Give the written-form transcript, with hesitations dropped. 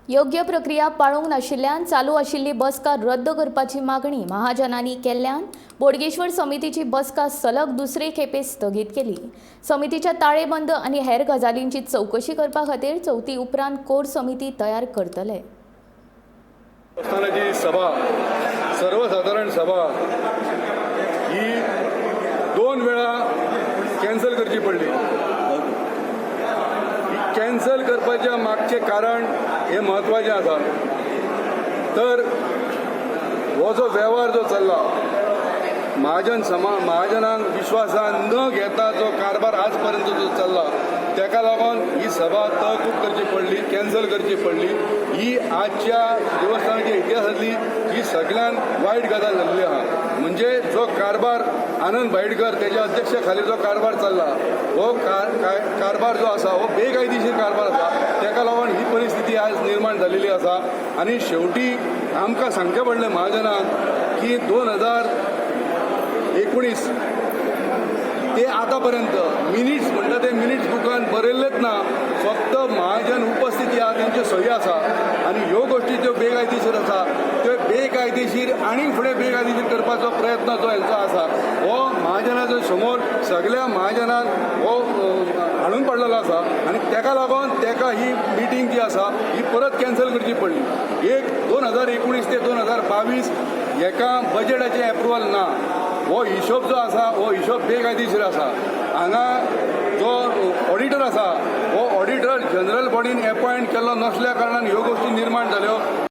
योग्य प्रक्रिया पाळूंक नाशिल्ल्यान चालू आशिल्ली बसका रद्द करपाची मागणी महाजनांनी केल्ल्यान बोडगेश्वर समितीची बसका सलग दुसरे खेपे स्थगीत केली. समितीच्या ताळेबंद आनी हेर गजालींची चवकशी करपा खातीर चवथी उपरांत कोर समिती तयार करतले. देवस्थानाची सभा, सर्वसाधारण सभा ही दोन वेळा कॅन्सल करची पडली. ही कॅन्सल करपाच्या मागचें कारण हें म्हत्वाचें आसा. तर हो जो वेव्हार जो चल्ला, महाजन समा महाजनांक विश्वासान न घेता जो कारभार आज पर्यंत जो चल्ला, तेका लागून ही सभा तहकूब करची पडली, कॅन्सल करची पडली. ही आजच्या देवस्थानाच्या इतिहासांतली ही सगळ्यात वायट गजाल जाल्ली आहा. म्हणजे जो कारभार आनंद भाईडकर तेच्या अध्यक्षाखाली जो कारभार चल्ला, हो कारभार जो आसा हो बेकायदेशीर कारभार आसा. तेका लागून ही परिस्थिती आज निर्माण जालेली आसा. आनी शेवटी आमकां सांगचें पडलें महाजनाक की 2019 ते आतापर्यंत मिनिट्स म्हणटा ते मिनिट्स बुकान बरयल्लेच ना. फक्त महाजन उपस्थिती आहा, तेंच्यो सही आसा. आनी ह्यो गोश्टी ज्यो बेकायदेशीर आसा, त्यो बेकायदेशीर आनी फुडें बेकायदेशीर करपाचो प्रयत्न जो हेंचो आसा, हो महाजनाच्या समोर सगळ्या महाजनान हो हाडून पडलेलो आसा. आनी तेका लागून तेका ही मिटींग जी आसा ही परत कॅन्सल करची पडली. एक 2019 ते 2022 हेका बजेटाचें एप्रुवल ना. हो हिशोब जो आसा हो हिशोब बेकायदेशीर आसा. हांगा जो ऑडिटर आसा हो ऑडिटर जनरल बॉडीन एपॉयंट केल्लो नसल्या कारणान ह्यो गोश्टी निर्माण जाल्यो.